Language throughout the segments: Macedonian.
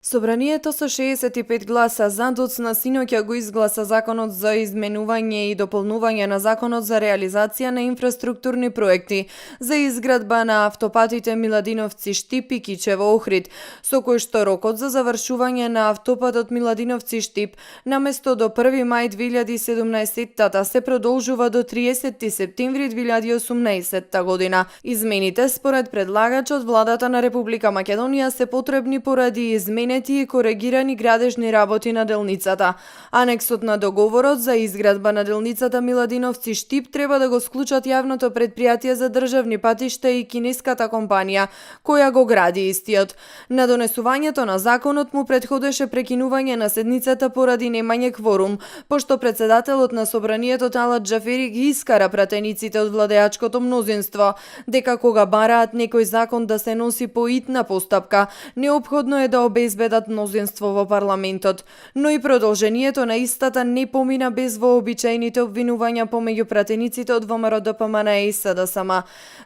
Собранието со 65 гласа за доцна синоќа го изгласа Законот за изменување и дополнување на Законот за реализација на инфраструктурни проекти за изградба на автопатите Миладиновци-Штип и Кичево-Охрид, со кој што рокот за завршување на автопатот Миладиновци-Штип наместо до 1 мај 2017 се продолжува до 30 септември 2018 година. Измените според предлагачот владата на Република Македонија се потребни поради изменети и коригирани градежни работи на делницата. Анексот на договорот за изградба на делницата Миладиновци-Штип треба да го склучат јавното претпријатие за државни патишта и кинеската компанија која го гради истиот. На донесувањето на законот му претходеше прекинување на седницата поради немање кворум, пошто председателот на собранието Талат Џафери ги искара пратениците од владеачкото мнозинство дека кога бараат некој закон да се носи по итна постапка, неопходно е да обезбедат мнозинство во парламентот, но и продолжението на истата не помина без вообичаените обвинувања помеѓу пратениците од ВМРО ДПМН и СДСМ.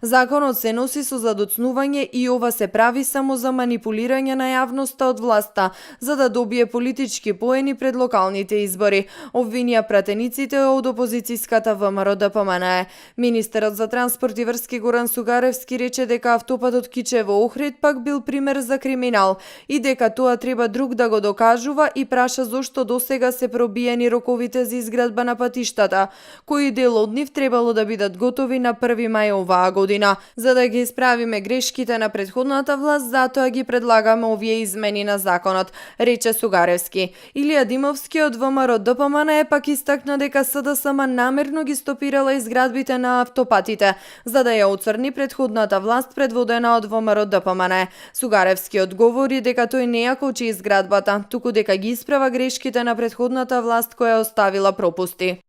Законот се носи со задоцнување и ова се прави само за манипулирање на јавноста од власта, за да добие политички поени пред локалните избори, обвинија пратениците од опозицијската ВМРО ДПМН. Министерот за транспорт и врски Горан Сугаревски рече дека автопатот Кичево-Охрид пак бил пример за криминал и дека тоа треба друг да го докажува и праша зошто досега се пробиени роковите за изградба на патиштата, кои дел од нив требало да бидат готови на 1 мај оваа година. За да ги исправиме грешките на претходната власт, затоа ги предлагаме овие измени на законот, рече Сугаревски. Илија Димовски од ВМРО ДПМН пак истакна дека СДСМ намерно ги стопирала изградбите на автопатите, за да ја оцрни претходната власт предводена од ВМРО ДПМН. Сугаревски одговори дека тој не ја кочи изградбата, туку дека ги исправа грешките на претходната власт која оставила пропусти.